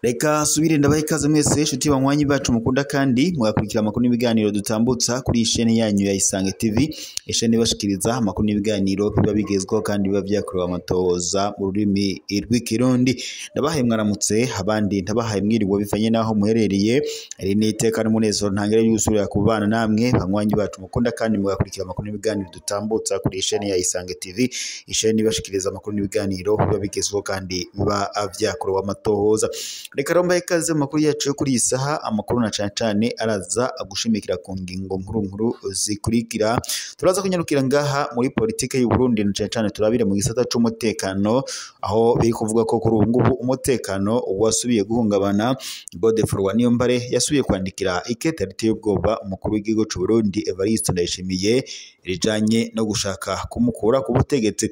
Reka subire ndabahe ikaze mwese nshuti banywanyi bacu mukunda kandi mugakurikira amakuru n'ibiganiro dutambutsa kuri isheni yanyu ya Isange TV, isheni ibashikiriza amakuru n'ibiganiro biba bigezweho kandi biba vyakorewe amatohoza mu rurimi rw'ikirundi. Ndabahaye mwaramutse, abandi ndabahaye mwiriwe bivanye n'aho muherereye. Iri ni iteka n'umunezero ntangere y'ugusubira kubana namwe banywanyi bacu mukunda kandi mugakurikira amakuru n'ibiganiro dutambutsa kuri isheni ya Isange TV, isheni ibashikiriza amakuru n'ibiganiro biba bigezweho kandi biba vyakorewe amatohoza. Reka rero mbahe ikaze mu makuru yacu yo kuri iyi saha, amakuru na cane cane araza gushimikira ku ngingo nkuru nkuru zikurikira. Turaza kunyarukira ngaha muri politike y'u Burundi na cane cane turabire mu gisata c'umutekano, aho biri kuvuga ko kuri ubu ngubu umutekano wasubiye guhungabana. Godefroid Niyombare yasubiye kwandikira ikete riteye ubwoba umukuru w'igihugu c'u Burundi Evariste Ndayishimiye rijanye no gushaka kumukura ku butegetsi.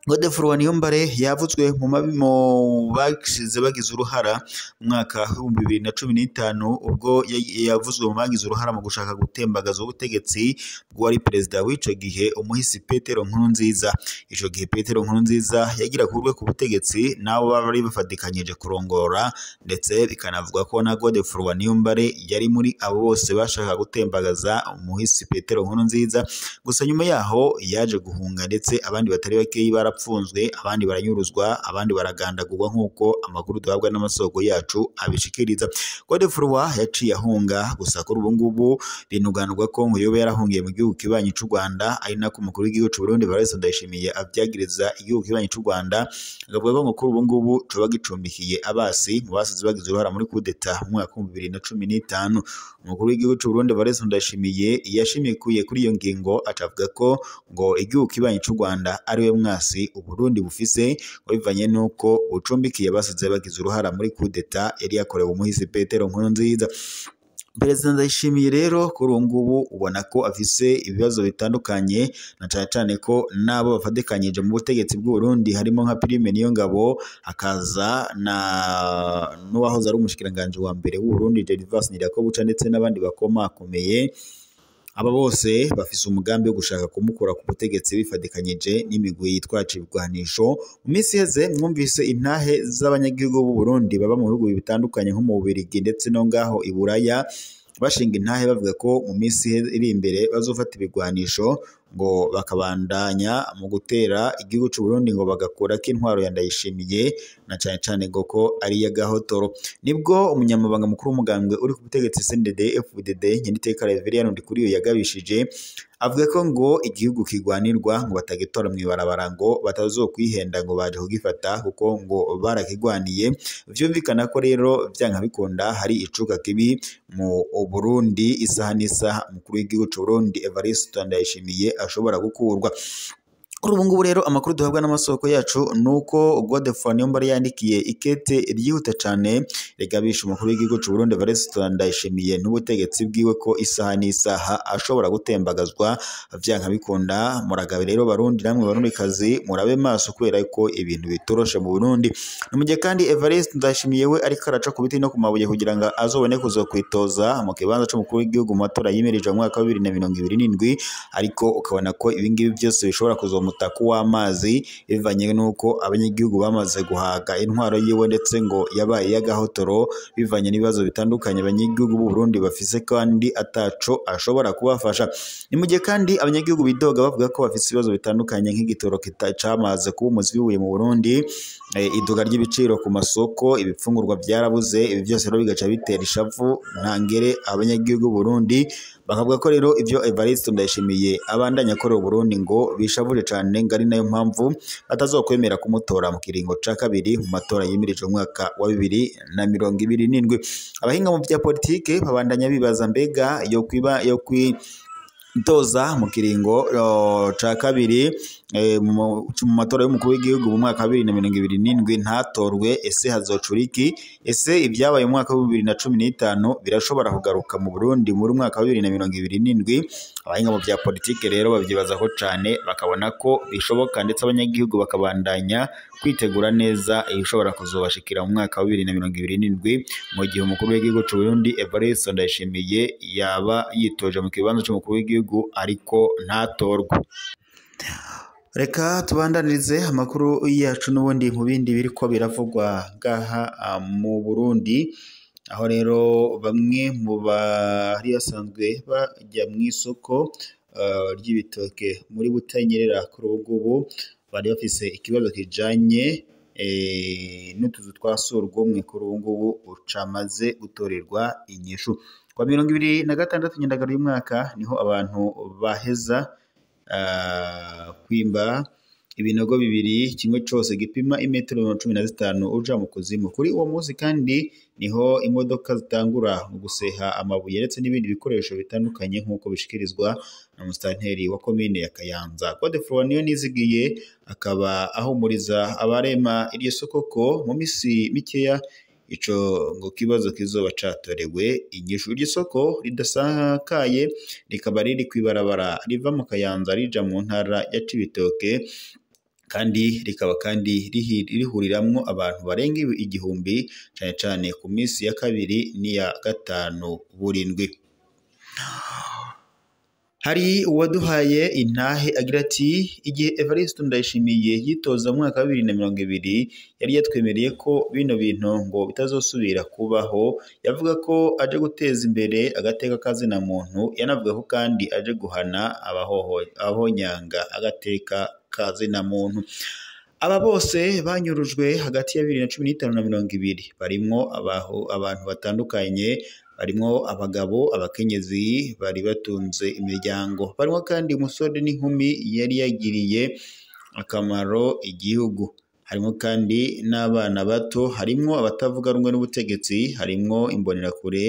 Godefroid Niyombare yavuzwe mu mabi mu bashize bagize uruhara mu mwaka w'ibihumbi bibiri na cumi n'itanu, ubwo yavuzwe mu bagize uruhara mu gushaka gutembagaza ubutegetsi bw'uwari perezida w'ico gihe umuhisi Petero Nkurunziza. Ico gihe Petero Nkurunziza yagira kurwe ku butegetsi nabo bari bafatikanyije kurongora, ndetse bikanavuga ko na Godefroid Niyombare yari muri abo bose bashaka gutembagaza umuhisi Petero Nkurunziza. Gusa nyuma yaho yaje guhunga, ndetse abandi batari bakeyi barapfunzwe, abandi baranyuruzwa, abandi baragandagurwa nk'uko amakuru duhabwa n'amasoko yacu abishikiriza. Godefroid yaciye ahunga, gusa kuri ubu ngubu binuganurwa ko ngo yoba yarahungiye mu gihugu kibanyi c'u Rwanda, ari nako umukuru w'igihugu c'u Burundi Evariste Ndayishimiye avyagiriza igihugu kibanyi c'u Rwanda, akavuga ko ngo kuri ubu ngubu coba gicumbikiye abasi mu basize bagize uruhara muri kudeta mu mwaka w'ibihumbi bibiri na cumi n'itanu. Umukuru w'igihugu c'u Burundi Evariste Ndayishimiye yashimikuye kuri iyo ngingo, acavuga ko ngo igihugu kibanyi c'u Rwanda ariwe mwasi Uburundi bufise, ngo bivanye nuko bucumbikiye basize bagize uruhara muri kudeta yari yakorewe umuhisi Petero Nkurunziza. Perezida Ndayishimiye rero kuri ubu ngubu ubona ko afise ibibazo bitandukanye, na cane cane ko n'abo bafatikanyije mu butegetsi bw'u Burundi harimo nka Prime Niyongabo, hakaza na n'uwahoze ari umushikiranganji wa mbere w'u Burundi Gervais Ndirakobuca, ndetse n'abandi bakomakomeye. Aba bose bafise umugambi wo gushaka kumukura ku butegetsi bifatikanyije n'imigwi yitwaje ibigwanisho. Mu minsi iheze mwumvise intahe z'abanyagihugu b'u Burundi baba mu bihugu bitandukanye nko mu Bubiligi ndetse no ngaho i Buraya, bashinga intahe bavuga ko mu minsi iri imbere bazofata ibigwanisho ngo bakabandanya mu gutera igihugu c'u Burundi, ngo bagakurako intwaro ya Ndayishimiye, na cane cane ngo ko ari iy'agahotoro. Nibwo umunyamabanga mukuru w'umugambwe uri ku butegetsi CNDD FDD Nyeniteka Reverien Ndikuriyo yagabishije avuga ko ngo igihugu kigwanirwa ngo batagitora mw'ibarabara, ngo batazokwihenda ngo baje kugifata kuko ngo barakigwaniye. Vyumvikana ko rero vyanka bikunda hari icuka kibi mu Burundi, isaha n'isaha umukuru w'igihugu c'u Burundi Evariste Ndayishimiye ashobora gukurwa. Kuri ubu ngubu rero amakuru duhabwa n'amasoko yacu nuko Godefroid Niyombare yandikiye ikete ryihuta cane rigabisha umukuru w'igihugu c'u Burundi Evariste Ndayishimiye n'ubutegetsi bwiwe ko isaha n'isaha ashobora gutembagazwa vyanka bikunda. Muragabe rero Barundi namwe Barundikazi, murabe maso kubera ko ibintu bitoroshe mu Burundi. Ni mu gihe kandi Evariste Ndayishimiye we ariko araca ku biti no ku mabuye kugira ngo azobone kuzokwitoza mu kibanza c'umukuru w'igihugu mu matora yimirije mu mwaka wa 2027, ariko ukabona ko ibingibi byose bishobora kuzomu mutako w'amazi bivanye nuko abanyagihugu bamaze guhaga intwaro yiwe, ndetse ngo yabaye y'agahotoro bivanye n'ibibazo bitandukanye abanyagihugu b'u Burundi bafise kandi ataco ashobora kubafasha. Ni mu gihe kandi abanyagihugu bidoga bavuga ko bafise ibibazo bitandukanye nk'igitoro camaze kuba umuzi w'ibuye mu Burundi, iduga ry'ibiciro ku masoko, ibifungurwa byarabuze, ibi byose rero bigaca bitera ishavu ntangere abanyagihugu b'u Burundi. Bakavuga ko rero ivyo Evariste Ndayishimiye abandanya akorera Burundi ngo bishavuje cane, ngo ari nayo mpamvu batazokwemera kumutora mu kiringo ca kabiri mu matora yimirije umwaka wa 2027. Abahinga mu vya politike babandanya bibaza mbega yo kwiba yo kwitoza mu kiringo ca kabiri mu matora y'umukuru w'igihugu mu mwaka wa 2027 ntatorwe, ese hazocura iki? Ese ibyabaye mu mwaka wa 2015 birashobora kugaruka mu Burundi muri mwaka wa 2027? Abahinga mu vya politike rero bavyibazaho cane, bakabona ko bishoboka, ndetse abanyagihugu bakabandanya kwitegura neza ibishobora kuzobashikira mu mwaka wa 2027 mu gihe umukuru w'igihugu c'u Burundi Evariste Ndayishimiye yaba yitoje mu kibanza c'umukuru w'igihugu w'igihugu ariko ntatorwe. Reka tubandanirize amakuru yacu n'ubundi mu bindi biriko biravugwa ngaha mu Burundi, aho rero bamwe mu bari basanzwe bajya mu isoko ry'ibitoke muri Butanyerera kuri ubu ngubu bari bafise ikibazo kijanye n'utuzu twa surwumwe, kuri ubu ngubu camaze gutorerwa inyishu. Kwa 26 Nyandagaro y'umwaka niho abantu baheza kwimba ibinogo bibiri, kimwe cose gipima imetero 15 uja mu kuzimu. Kuri uwo munsi kandi niho imodoka zitangura mu guseha amabuye ndetse n'ibindi bikoresho bitandukanye nk'uko bishikirizwa na musitanteri wa komine ya Kayanza. Godefroid Niyonizigiye akaba ahumuriza abarema iryo soko ko mu misi mikeya ico ngo kibazo kizoba catorewe inyishu. Iryo soko ridasakaye rikaba riri kw'ibarabara riva mu Kayanza rija mu ntara ya Cibitoke, kandi rikaba kandi rihuriramwo abantu barenga 1000 cane cane ku misi ya kabiri n'iya gatanu burindwi. Hari uwaduhaye intahe agira ati igihe Evariste Ndayishimiye yitoza mu mwaka wa 2020 yari yatwemereye ko bino bintu ngo bitazosubira kubaho. Yavuga ko aje guteza imbere agateka kazina muntu, yanavuga ko kandi aje guhana abahonyanga agateka kazina muntu. Aba bose banyurujwe hagati ya 2015 na 2020, barimwo abantu batandukanye, barimwo abagabo, abakenyezi bari batunze imiryango, barimwo kandi umusore n'inkumi yari yagiriye akamaro igihugu, harimwo kandi n'abana bato, harimwo abatavuga rumwe n'ubutegetsi, harimwo imbonerakure,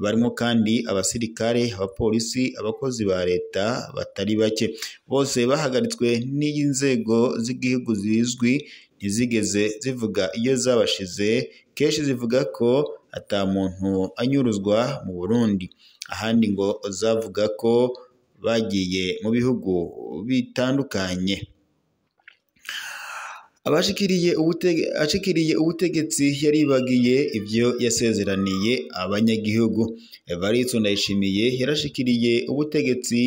barimwo kandi abasirikare, abapolisi, abakozi ba leta batari bake. Bose bahagaritswe n'inzego z'igihugu zizwi, ntizigeze zivuga iyo zabashize, kenshi zivuga ko ata muntu anyuruzwa mu Burundi, ahandi ngo zavuga ko bagiye mu bihugu bitandukanye. Abashikiriye ubutegetsi yaribagiye ivyo yasezeraniye abanyagihugu. Evariste Ndayishimiye yarashikiriye ubutegetsi,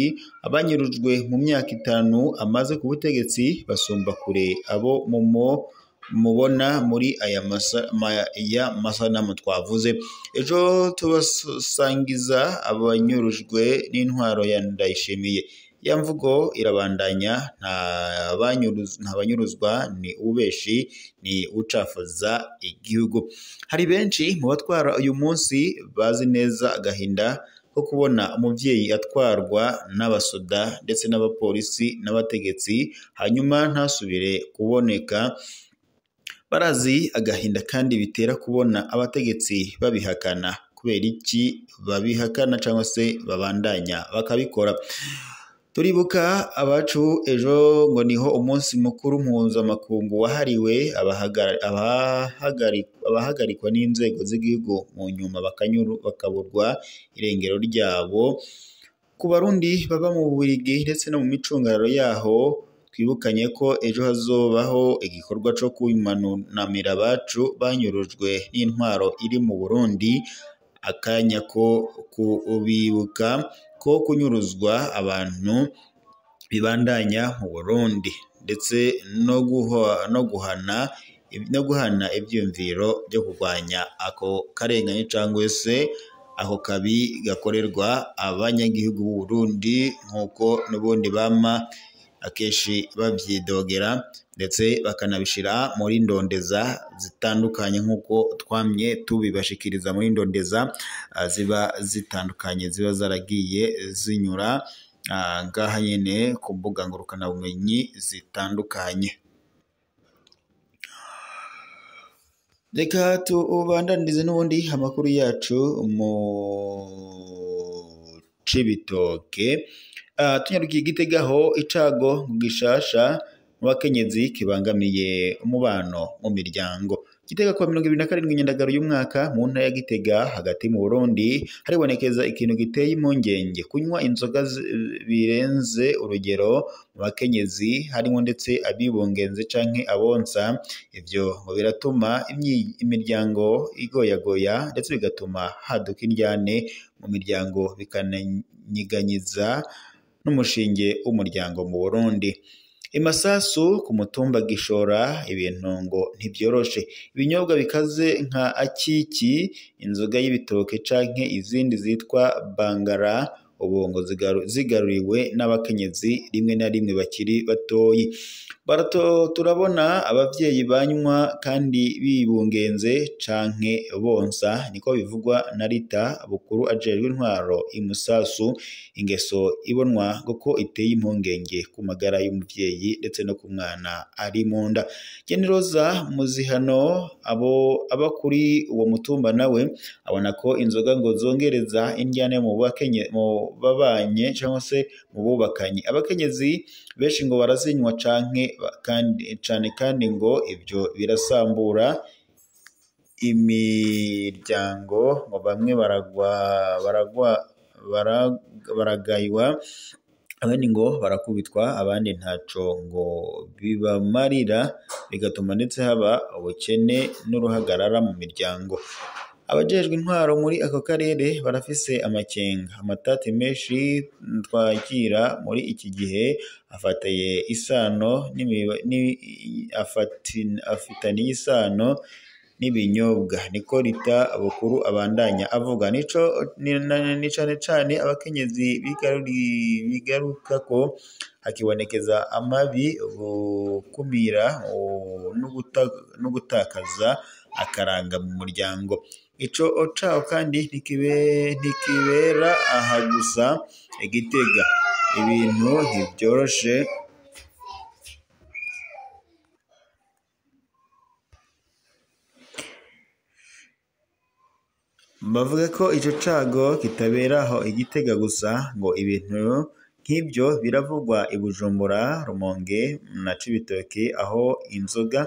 abanyurujwe mu myaka 5 amaze ku butegetsi basumba kure abo mubona muri aya masanamu twavuze. Ejo tubasangiza abanyurujwe n'intwaro ya Ndayishimiye. Ya mvugo irabandanya, nta banyuruzwa, ni ubeshi, ni ucafuza igihugu. Hari benshi mu batwara uyu munsi bazi neza agahinda ko kubona umuvyeyi atwarwa n'abasoda ndetse n'abapolisi n'abategetsi, hanyuma ntasubire kuboneka. Barazi agahinda kandi bitera kubona abategetsi babihakana. Kubera iki babihakana cyangwa se babandanya bakabikora? Turibuka abacu ejo ngo niho umunsi mukuru mpuzamakungu wahariwe abahagarikwa n'inzego z'igihugu, mu nyuma bakaburwa irengero ryabo. Ku Barundi baba mu Bubiligi ndetse no mu micungararo yaho, twibukanye ko ejo hazobaho igikorwa co kunamira abacu banyurujwe n'intwaro iri mu Burundi, akanya ko kubibuka ko kunyuruzwa abantu bibandanya mu Burundi, ndetse no guhana ivyiyumviro byo kurwanya ako karengane cangwa se ako kabi gakorerwa abanyagihugu b'u Burundi, nk'uko n'ubundi bama akenshi bavyidogera ndetse bakanabishira muri ndondeza zitandukanye, nk'uko twamye tubibashikiriza muri ndondeza ziba zitandukanye ziba zaragiye zinyura ngaha nyene ku mbuga ngurukanabumenyi zitandukanye. Reka tubandanirize n'ubundi amakuru yacu mu Cibitoke. Tunyarukiye Gitega aho icago gishasha mu bakenyezi kibangamiye umubano mu miryango. Gitega kuwa 27 Nyandagaro y'umwaka mu ntara ya Gitega hagati mu Burundi haribonekeza ikintu giteye impungenge, kunywa inzoga birenze urugero mu bakenyezi, harimo ndetse abibungenze canke abonsa. Ivyo ngo biratuma imiryango igoyagoya ndetse bigatuma haduka indyane mu miryango, bikananyiganyiza n'umushinge w'umuryango mu Burundi. Imasasu ku mutumba Gishora ibintu ngo ntivyoroshe. Ibinyobwa bikaze nka akiki, inzoga y'ibitoke canke izindi zitwa bangara ubu ngo zigaruriwe n'abakenyezi rimwe na rimwe bakiri batoyi. Turabona abavyeyi banywa kandi bibungenze canke bonsa, niko bivugwa na Rita Bukuru ajejwe intwaro imusasu, ingeso ibonwa kuko iteye impungenge ku magara y'umuvyeyi ndetse no ku mwana ari mu nda. Generoza Muzihano abo aba kuri uwo mutumba nawe abona ko inzoga ngo zongereza indyane mu babanye cyangwa se mu bubakanye. Abakenyezi benshi ngo barazinywa canke kandi cane, kandi ngo ibyo birasambura imiryango, ngo bamwe baragaywa, abandi ngo barakubitwa, abandi ntaco ngo bibamarira, bigatuma ndetse haba ubukene n'uruhagarara mu miryango. Abajejwe intwaro muri ako karere barafise amakenga. Amatati menshi twakira muri iki gihe afitaniye isano n'ibinyobwa, niko Rita Bukuru abandanya avuga. Ni cane cane abakenyezi bigarukako hakibonekeza amabi, gukumira no gutakaza akaranga mu muryango. Ico caho kandi ntikibera aha gusa i Gitega, ibintu ntivyoroshe. Bavuga ko ico cago kitabera aho i Gitega gusa, ngo ibintu nk'ivyo biravugwa i Bujumbura, Rumonge na Cibitoke, aho inzoga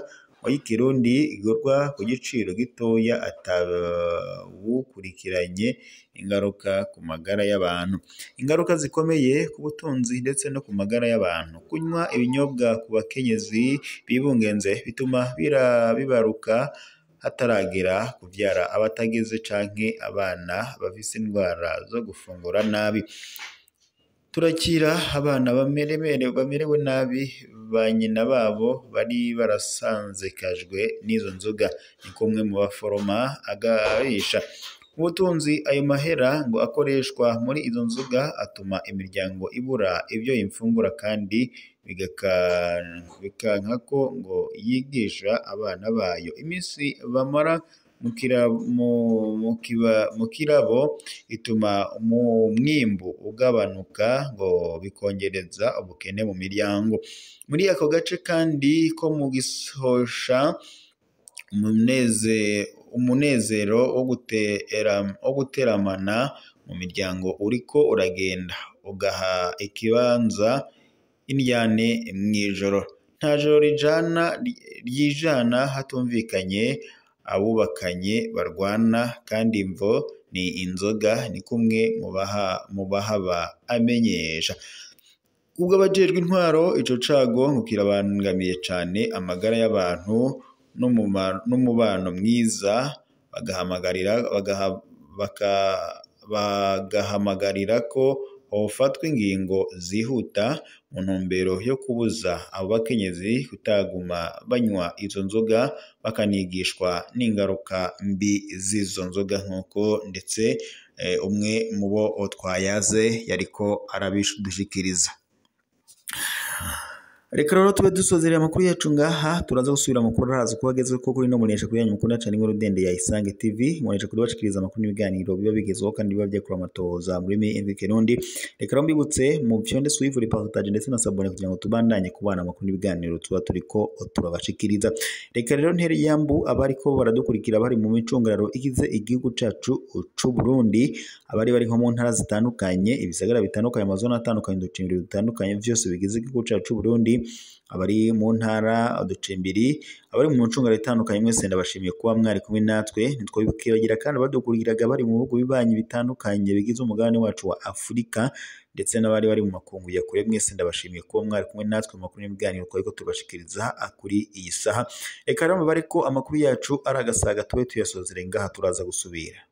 y'ikirundi igurwa ku giciro gitoya atawukurikiranye ingaruka ku magara y'abantu. Ingaruka zikomeye ku butunzi ndetse no ku magara y'abantu. Kunywa ibinyobwa ku bakenyezi bibungenze bituma bibaruka hataragera kuvyara abatageze canke abana bafise indwara zo gufungura nabi. Turakira abana bamerewe nabi ba nyina babo bari barasanzekajwe n'izo nzoga, ni kumwe mu baforoma agarisha. Ubutunzi ayo mahera ngo akoreshwa muri izo nzoga atuma imiryango ibura ibyo imfungura, kandi bikanka ko ngo yigisha abana bayo. Iminsi bamara mu kirabo ituma umwimbu ugabanuka, ngo bikongereza ubukene mu miryango. Muri ako gace kandi ko mu Gishosha, umunezero wo guteramana mu miryango uriko uragenda ugaha ikibanza indyane mw'ijoro. Nta joro ryijana hatumvikanye abubakanye barwana, kandi imvo ni inzoga, ni kumwe mu bahaba amenyesha. Ubwo abajejwe intwaro ico cago ngo kirabangamiye cane amagara y'abantu n'umubano mwiza, bagahamagarira ko hofatwa ingingo zihuta mu ntumbero yo kubuza abo bakenyezi kutaguma banywa izo nzoga, bakanigishwa n'ingaruka mbi z'izo nzoga, nk'uko ndetse umwe mu bo twayaze yariko arabidushikiriza. Reka rero tube dusozerera amakuru yacu ngaha, turaza gusubira amakuru araza kuba agezweho ko kuri no munesha kuri yanyu mukunda cyane inkuru ndende ya Isange TV, munesha kuri bashikiriza amakuru n'ibiganiro biba bigezweho kandi biba byakura amatohoza muri Kirundi. Reka rero mbibutse mu fyonde suivre, partage ndetse na sabone kugira ngo tubandanye kubana amakuru n'ibiganiro tuba turiko turabashikiriza. Reka rero ntere yambu abariko baradukurikira bari mu micungararo igize igihugu cacu c'u Burundi, abari bari nko mu ntara zitandukanye, ibisagara bitandukanye, amazone atandukanye, uducimbiri dutandukanye vyose bigize igihugu cacu c'u Burundi, abari mu ntara uducimbiri, abari mu ncungararo itandukanye, mwese ndabashimiye kuba mwari kumwe natwe. Ntitwobikibagira kandi abadukurikiraga bari mu bihugu bibanyi bitandukanye bigize umugabane wacu wa Afurika, ndetse n'abari bari mu makungu ya kure, mwese ndabashimiye kuba mwari kumwe natwe mu makuru n'ibiganiro twariko tubashikiriza kuri iyi saha. Reka rero mubare ko amakuru yacu ari agasaga, tube tuyasozere ngaha, turaza gusubira.